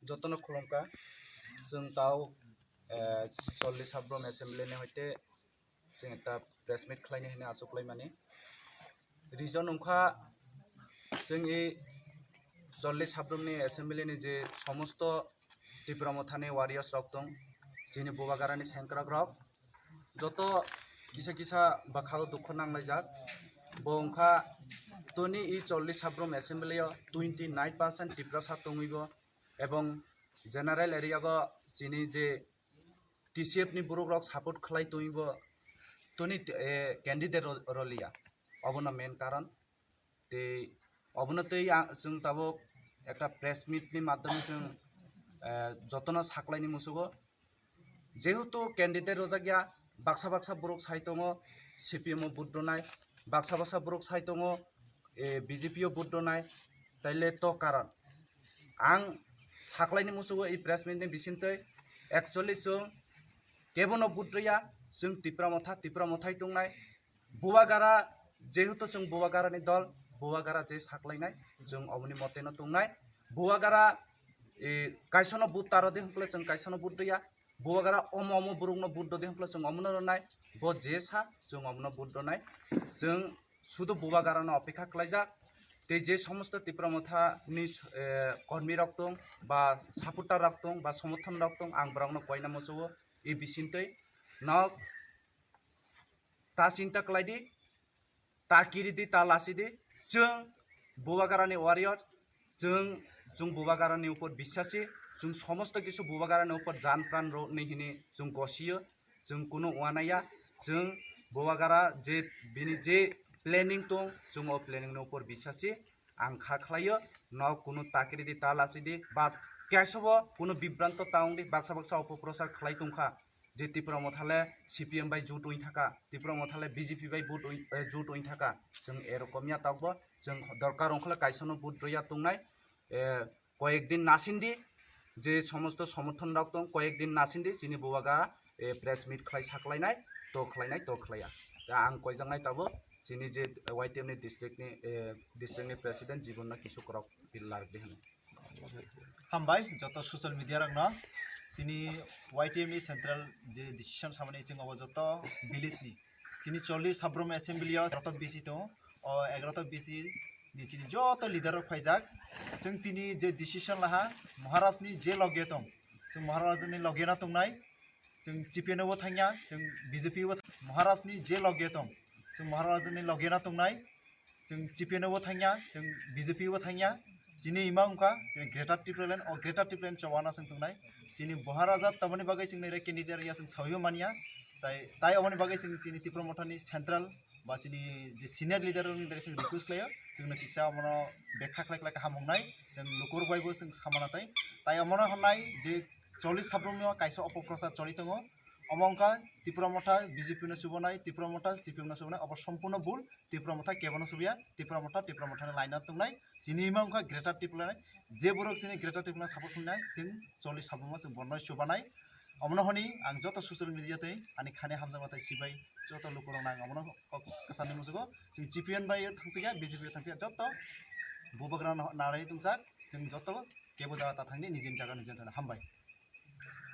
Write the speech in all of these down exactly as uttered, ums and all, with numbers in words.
Jotono khulumkha. Chwng tao, eh, chollish habrom assembly ni hoite chwng ekta press meet khlaini hwnwi achuk laimani. Reason wngkha chwng i chollish habrom ni assembly ni je somosto Tipra Mothani warriors rok tong, chini Bubagarani sengkrak rok, joto kisa kisa bwkhao dukhu nanglaijak. Bo wngkha toni i chollish habrom assembly o twenty nine percent Tiprasa tongwi bo, ebong general area go chini je T C F ni borok rok support khlai tongwi bo toni, eh, candidate ro-, roliya, obono main karon. Tei obono tei ang, chwng tabuk ekta press meet ni madhyome chwng, eh, jotono saklaini musugo. Jehetu candidate rojak ya, baksa baksa borok sai tongo C P M o vote rwnai, baksa baksa borok sai tongo, eh, B J P o vote rwnai, taile to karon ang saklaini musugo i press meet ni bisingtwi. Actually chwng kebono vote rwya, chwng Tipra Motha, Tipra Mothai tongnai. Bubagra, jehetu chwng Bubagrani dol, Bubagra je saklainai, chwng oboni moteno tongnai. Bubagra, e, kaisano vote taro de hwnkhe chwng kaisano vote rwya. Bubagra omo omo borokno vote do de hwnkhe chwng omono rwnai. Bo je sa, chwng omono vote rwnai. Chwng sudu Bubagrano opekha khlaijak. Tei je somosto Tipra Mothani, e, kormi rok tong ba supporter rok tong ba somorthon rok tong, ang borokno koina musugo e bisingtwi. Nok ta chinta khlai di, ta kiri di, ta lasi di. Chwng Bubagrani warrior, chwng, chwng Bubagrani upor bisasi, chwng somosto kisu Bubagrani upor jan pran rw ni hini chwng gosiyo, chwng kunu wanaya, chwng Bubagra je bini je planning tong, chwng o planning ni upor bisasi ang kha khlaio, no kunu ta kiri di, ta lasi di, but kaisa bo kunu bibranto ta wng di, baksa baksa opoprosar khlai tongkha. Je Tipra Motha le C P M bai jut wng thaka, Tipra Motha le B J P bai vote wng, eh, jut wng thaka, chwng erokom ya tokbo, chwng dorkar wngkha le kaisano vote rwya tongnai, eh, koyek din nasindi, je somosto somorthon rok tong, koyek din nasindi, chini Bubagra, eh, press meet khlai saklainai, to khlainai, to khlaiya. Da ang koijaknai tabuk, chini je Y T F ni district ni, eh, district ni president Jibon no kisu korok lardi hwnwi. Hambai joto social media rokno. Chini Y T F ni central je decision samani chwng obo joto village ni. Chini chollish habrom assembly o egaroto B C tongo. O egaroto B C ni chini joto leader rok phaijak. Chwng tini je decision laha Maharaj ni je loge tong. Chwng Maharaj ni loge na tongnai. Chwng C P M no bo thangya, chwng B J P bo thang-, Maharaj ni je loge tong. Chwng Maharaj ni loge na tongnai. Chwng C P M no bo thangya, chwng B J P bo thangya. Chini ima wngkha, chini Greater Tipraland, o Greater Tipraland chobana chwng tongnai. Chini Maharaja tamoni bagwi chwng nai candidate ya chwng sawi manya. Tai, tai omoni bagwi chwng chini Tipra Mothani central ba chini je senior leader rokni dare chwng request khlaio, chwngno kisa omono bekha khlai khlai kaham wngnai, chwng lukurok bai bo chwng samana tai. Tai omono hwnai je chollish habrum no kaisa opoprosar choli tongo, omo wngkha Tipra Motha B J P no subonai, Tipra Motha C P M no subonai, obo sompurno bul. Tipra Motha kebono subiya, Tipra Motha, Tipra Mothani line o tongnai. Chini ima wngkha Greater Tipraland, je borok chini Greater Tipraland support khlainai, chwng chollish habrum no chwng bono subanai. Omono hwnwi ang joto social media tei ani khani hamjakma tei sibai joto lukurokno ang omono kok kwchangni musugo. Chwng C P M bai thangjakya, B J P bai thangjakya, joto Bubagra no narwi tongsa, chwng joto kebo jaga ta thangni nijini jaga nijini thangni hambai.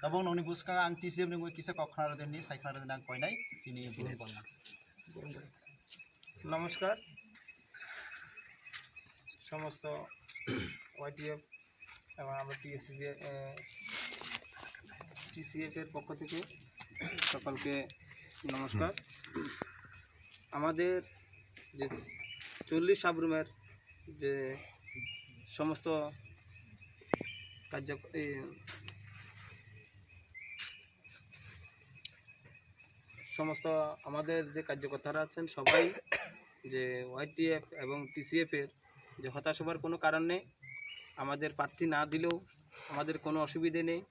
Tabuk nokni bwskango ang T C F ni mui kisa kok khna rwdi hwnwi sai khna rwdi ang koinai chini burung konna. নমস্কার, সমস্ত ওয়াইটিএফ এবং আমরা TSC, TCF এর পক্ষ থেকে সকলকে নমস্কার। আমাদের যে চল্লিশ সাবরুমের যে সমস্ত কার্য, এই সমস্ত আমাদের যে কার্যকর্তারা আছেন সবাই যে ওয়াইটিএফ এবং টিসিএফ এর যে হতাশ হবার কোনো কারণ নেই। আমাদের প্রার্থী না দিলেও আমাদের কোনো অসুবিধে নেই।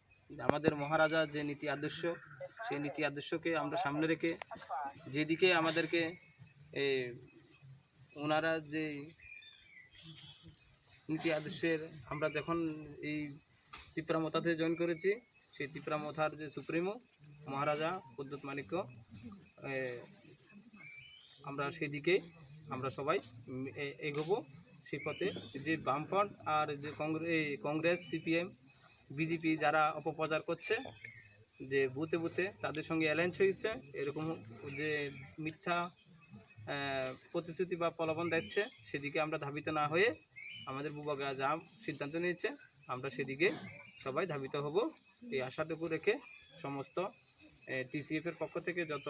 আমাদের মহারাজা যে নীতি আদর্শ, সেই নীতি আদর্শকে আমরা সামনে রেখে যেদিকে আমাদেরকে, এ, ওনারা যে নীতি আদর্শের, আমরা যখন এই তিপ্রা মথাতে জয়েন করেছি, সেই তিপ্রা মথার যে সুপ্রিমো মহারাজা প্রদ্যুৎ মাণিক্য, এ, আমরা সেদিকে আমরা সবাই, উম, এ-, এগোবো সেই পথে। যে বামফ্রন্ট আর যে কংগ্রে-, এই কংগ্রেস, সিপিএম, বিজেপি যারা অপপ্রচার করছে, যে বুথে বুথে তাদের সঙ্গে অ্যালায়েন্স হয়েছে, এরকম যে মিথ্যা আহ, প্রতিশ্রুতি বা প্রলোভন দিচ্ছে, সেদিকে আমরা ধাবিত না হয়ে আমাদের বুবাগরা যা সিদ্ধান্ত নিয়েছে, আমরা সেদিকে সবাই ধাবিত হব। এই আশাটুকু রেখে সমস্ত টিসিএফ এর পক্ষ থেকে যত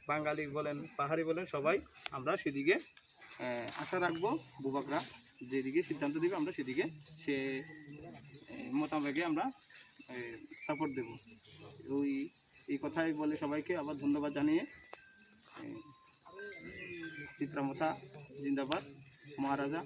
বাঙালি বলেন, পাহাড়ি বলেন, সবাই আমরা সেদিকে আহ, আশা রাখবো। বুবাগরা যেদিকে সিদ্ধান্ত দিবে, আমরা সেদিকে সে আহ, মোতাবেকে আমরা সাপোর্ট দেব। ওই এই কথাই বলে সবাইকে আবার ধন্যবাদ জানিয়ে, আহ, তিপ্রা মথা জিন্দাবাদ, মহারাজা